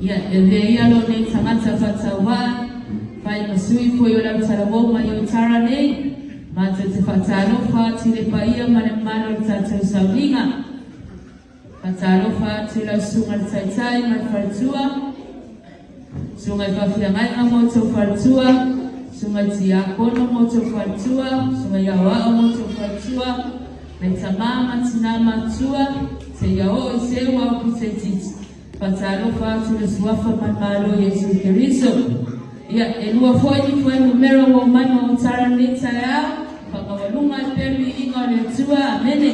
Ia, e avea ia lou nei tagata faatauvaa, fai ma sui foi o lau talavou mai Otara nei, matou te faatalofa atu i le paia ma le mamalu o le tatou sauniga. Faatalofa atu i lau susuga i le taitai ma le faletua, susuga i faafeagaiga ma outou faletua, susuga i tiakono ma outou faletua, susuga i aoao ma outou faletua, nai tama ma tina matutua, seia oo i seu ao pito itiiti. Faatalofa atu i le Suafa ma le Malo o Iesu Keriso. Ia, e lua foi ni fuainumera ua omai ma Otara i lenei taeao, faamaualuga ai pea le viiga o le Atua. Amene.